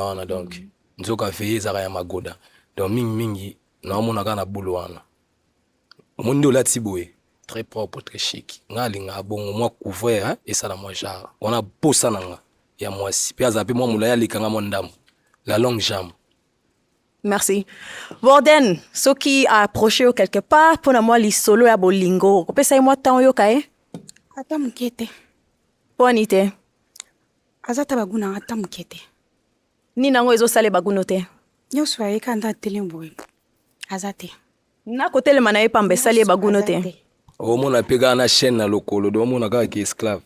wana. Donc nzoka veye ezalaka ya magoda. Donc mingimingi naomona kaka na bulu wana. Omoni nde olati boye, très propre, très chic. Nga alingaka bongo, mwa couvert esala mwa genre wana. Posa na nga ya mwasi mpe azala mpe mwa molai, alekanga mwa ndambo, la longue jambe. Merci. Borden, soki approche yo quelque part mpona mwa lisolo ya bolingo, okopesa ye mwa temps oyoka ye? Ata moke te. Mpo ani te? Aza ta bagoût nanga ata moke te. Nini yango ezosala bagoût no te? Nyonso ayeka nde atelemi boye, aza te. Na kotelema na ye pamba esali ye bagoût no te? Omona mpe kaka na chaîne na lokolo, do omona kaka ke esclave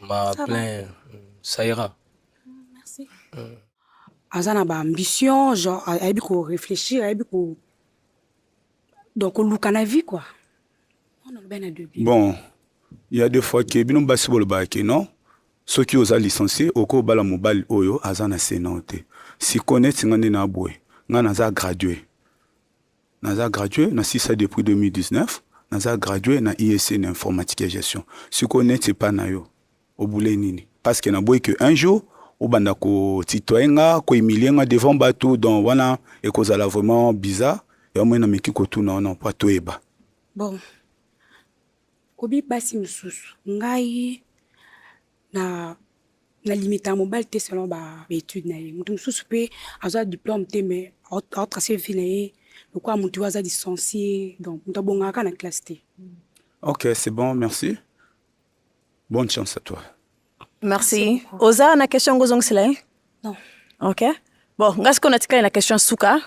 ma plein, ça ira. Merci. Aza na baambition, genre ayebi koréfléchir, ayebi ko donc koluka na vie quoi. On alobi na début. Bon, il y a des fois ke bino basi bolobaka ke non, soki oza licencié, okobala mobali oyo aza na se nao te. Sikoyo neti nga nde na boye, nga naza gradué, naza gradué na sisa depuis 2019, naza gradué na ISC na informatique ya gestion. Sikoyo neti epa na yo, obule nini? Parce que naboyi ke un jour obanda kotitoye nga, kohumilie nga devant bato. Donc wana ekozala vraiment bizarre. Ya moi nameki kotuna wana mpo atoyeba. Bon, obi basi mosusu, ngai na nalimitaka mobali te selon baétude na ye. Moto mosusu mpe azwa diplôme te, mais aotrace vie na ye lokola moto oyo aza licencié. Donc moto abongaka kaka na classe te. Ok, c'est bon, merci, bonne chance à toi. Merci. Oza na question yango ozongisela ye? Non. Ok, bon, nga sikoyo natikali na question suka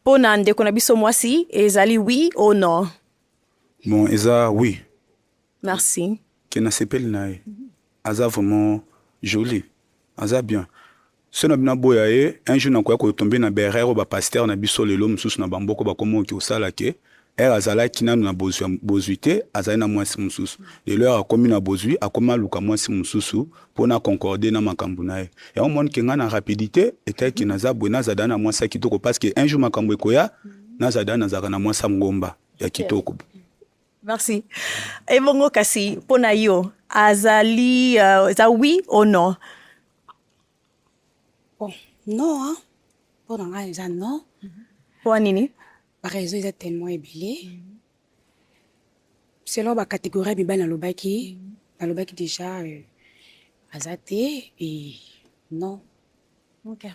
mpo na ndeko na biso mwasi. Ezali oui ou non? Bon, eza oui. Merci. Ke nasepeli na ye, aza vraiment joli, aza bien. So na bino aboya ye, un jour nakoya kotombe na baerreur oyo bapasteur na biso lelo mosusu na bamboko bakoma oki kosala, ke ere azalaki nanu na bozwi te, azali na mwasi mosusu. Lelo ere akomi na bozwi, akomi aluka mwasi mosusu mpona concorde na makambo na ye. Yango moni ke ngai na rapidité etaki, naza boye, nazala na mwasi ya kitoko, parce que un jour makambo ekoya, nazala nazalaka na mwasi ya ngomba ya kitoko. Merci. Ebongo kasi mpo na yo, azali eza oui ou non? Bon, non hein. Mpo na ngai eza non. Mpo nini? Baraison eza tellement ebele. Selon bacatégorie ya mibali nalobaki déjà, aza te et non. Ok.